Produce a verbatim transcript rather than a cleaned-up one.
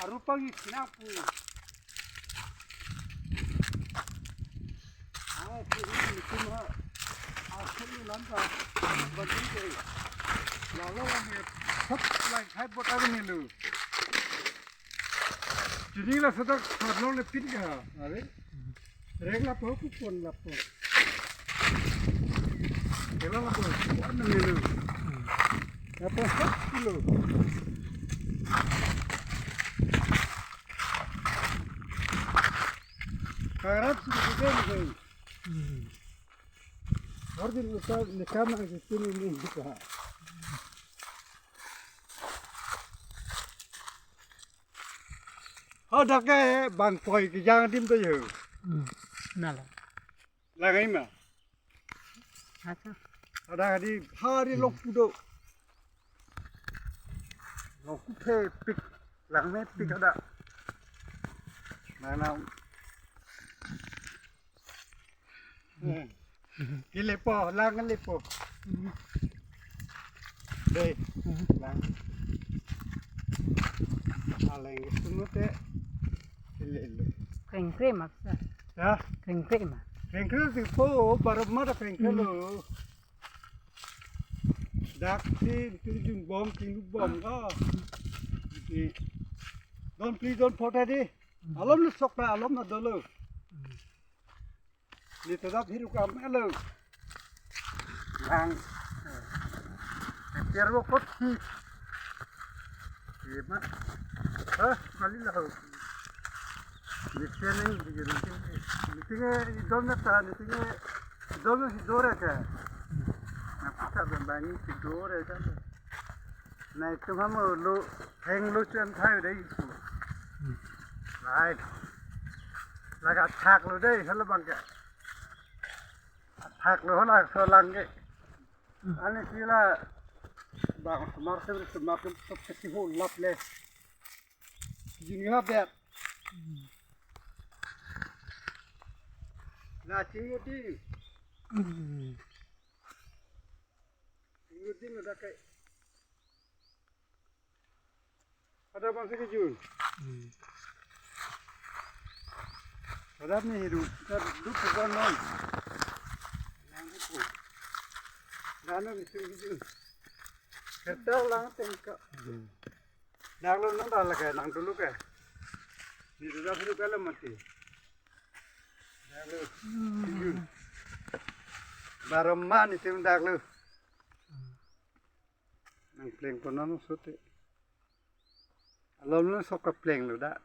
Rupang isi nangpu. Ah, si ini, ini cuma, ah, si ini lampa. Bantu ke. Lalu lagi, sab lain khai bot avi nelu. Jadi la sadak sarlo le pin ka, are? Reng lapu, kupon lapu. Kela lapu, kupon nang nelu. Lapu sab kilo. Karap sudah sudah ni. Hari ini utar ni kam ang sini ni kita. Hadak ke bang poi kejang adim to yo. Hmm. Nalo. Langai ma. Acha. Hadak di hari lok pudo. Lok phe pik. Lang me pik hadak. Nana. Hmm. Kelepo, lang kelepo. Dei, lang. Aleng sunute. Kele lo. Kreng kreng maksa. Ya? Kreng kreng ma. Kreng kreng si po, baru mada kreng kreng lo. Dak si, tu jun bom, king bom ka. Di. Don't please don't photo di. Alom na sok ta, alom na dolo. Ni to dap hiru kam elo. Lang. Tiar wo kot hi. Ye ma. Ha, kali la ho. Ni tiar neng di ni ting. Ni ting e idon na ta, ni ting e idon na si dore ka. Na pita bang bang ni si dore ka. Na itum ham lo, heng lo chen thai dei itum. Lai. Laga thak lo dei, hala bang ke. Thak lo hala so lang ke. Ani sila bang semar sem semar sem tok ke si ho lap le. Jing ha bet. Na ching yo ding. Ching yo ding ada kai. Ada bang si kejun. Ada ni hidup. Kita duduk ke kanan. Yang itu. Dana ni sing kejun. Kerta lang tengka. Daglo nang dah lagi nang dulu ke. Ni sudah dulu kalau mati. Daglo. Kejun. Baru mani tim daglo. Nang pleng kono no sote. Alom lo sok ka pleng lo da.